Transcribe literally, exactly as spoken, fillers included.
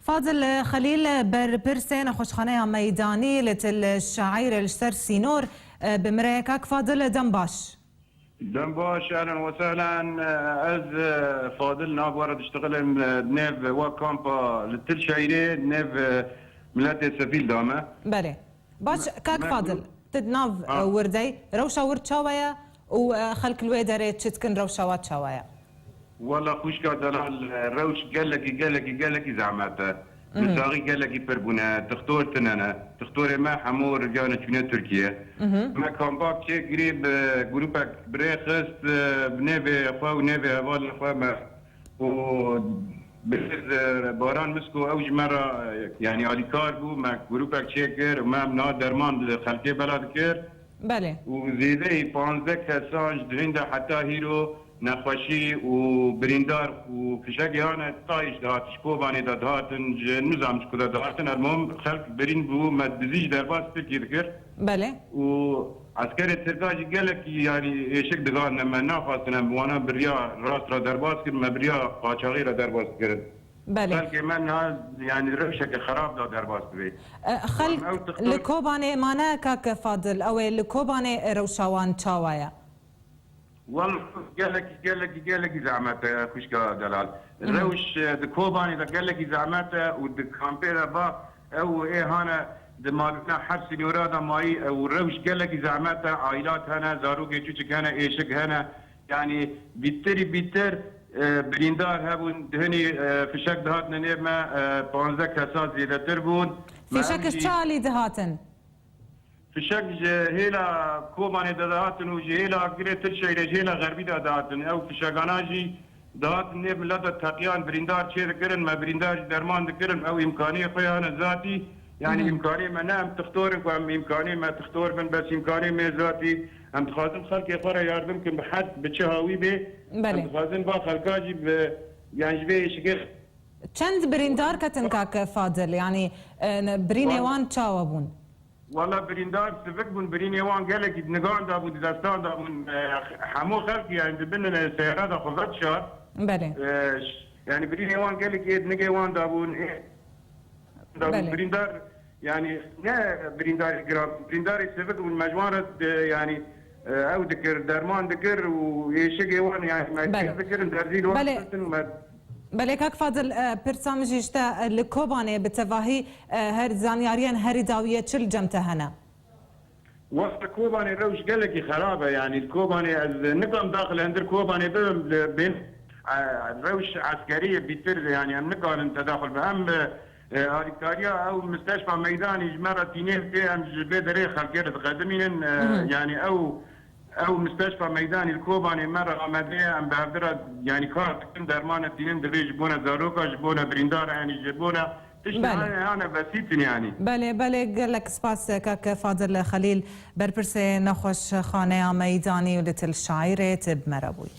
Fadil Xelîl, berpirsê nexweşxaneya meydanî li Til Şaîrê li ser sînor, e, bi min re ye. Kak Fadil, dem baş. Dem baş, ehlen we sehlen. Ez, e, Fadil, nav we re diştixilim, e, nêv we kampa li Til Şaîrê, nêv, e, miletê sivîl de me. Belê. Baş, Me, Kak me Fadil, gru-, tu di nav, ha, e, wirdey, rewşa wir çawa ye û, e, xelk li wê derê çi dikin, rewşa wan çawa ye? Wela xwişka delal, rewş gelekî, gelekî, gelekî zehmet e. Mhm. Misaxî gelekî pir bûne. Dixtor tune ne. Dixtorê me hemû riviyane çûne Tirkiye. Mhm. Me kampak çêkirî, bi grûpek birê xist, bi nêvê xwe û nêvê hevalên xwe me û bi Baran Misko, ew ji me re, yanî alîkar bû. Me grûpek çêkir û me em niha derman li xelkê bela dikir. Belê. Û zêdeyî panzdeh kesan ji duhîn de heta hîro nexweşî û birîndar û fişekê hane tayîş dihat, ji Kobanê de dihatin, ji nizam ji ku de dihatin, elmom xelk birîn bû, me dizî ji derbas Tirkî dikir. Belê. Û eskerê Tirka jî gelekî, yanî, êşik digatine me, naxwastin em bi wana bi riya rast re derbas kirin, me bi riya qaçaxî re derbas kirin. Belê. Xelkê me niha, yanî, rewşeke xerab da derbas dibê. E, xelk Wan ew li dixtor Kobanê mane, Kak Fadil, ew ê li Kobanê rewşa wan çawa ye? Wal gelekî, gelekî, gelekî zehmet e, xwişka delal. Mhm. Rewş, e, di Kobanê de gelekî zehmet e û di kampê de ba ew ê hane di malbûna her sînora de mayî, e, û rewş gelekî zehmet e. Ailat hene, zarokê çûçik hene, êşik hene. Yanî bîtirî bîtir, e, birîndar hebûn. Duhinî, e, fişek dihatine nêv me, e, panzdeh kesa zêdetir bûn. Me Fişek ew ji jî çi alî dihatin? Fişek ji hêla Kobanê de dihatin û ji hêla girê Tirşehîrê, ji hêla xerbî de dihatin. Ew fişegana jî dihatin nêv milet de teqiyan, birîndar çê dikirin, me birîndar jî derman dikirin. Ew îmkaniyê xwe hane zatî, yanî Mhm. îmkaniyê me ne em tixtor in ku em îmkaniyê me tixtor bin, bes îmkaniyê me zatî. Em dixwazin xelkê xwe re yardim kin, bi hes bi çi hawî bê. Belê. Em dixwazin va xelka jî bi, yan ji vê êşikê Çend birîndar ketin, Kak Fadil? Yanî, e, ne, birînê Wal- wan çawa bûn? Wala birîndar sivik bûn, birînê wan gelekî di nigan de bûn, di destan de bûn. E, hemû xelk, yanî, di bin, e, seyara de xwe vedişart. Belê. E, ş-, yanî, birînê wan gelekî ê di nigê wan de bûn, ê de bûn. Belê. Birîndar, yanî, ne birîndarê giran, birîndarê sivik bûn, me ji wan re, e, yanî, e, ew dikir, derman dikir û êşikê wan, yanî, me Belê. Çêz dikirin, derzî li wan Belê. Dikirin, me Belê, Kak Fadil, e, pirsa min jî ji te, e, li Kobanê bi tevahî, e, her zanyariyên herî dawiyê çi li cem te hene? Wexta Kobanê rewş gelekî xerab e, yanî li Kobanê ez nikim daxil hundir Kobanê bibim, li bên, e, rewş eskerî ye bîtir, yanî em nikarin tedaxul bibin. Em, e, e, alîkariya ew misteşfa meydanî ji me re tînê dike, em ji vê derê xelkê re diqedimînin, e, Mhm. yanî ew Ew misteşfa meydanî li Kobanê me re amade ye, em bi hevdira, yanî, kar dikin, derman e tînin, divê ji bona zaroka, ji bona birîndar, yanî ji bona tiştê Belê. hane, hane besîtin, yanî. Belê, belê, gelek spas, Kak Fadil Xelîl, berpirsê nexweşxaneya meydanî û li Til Şaîrê tu bi me re bûyî.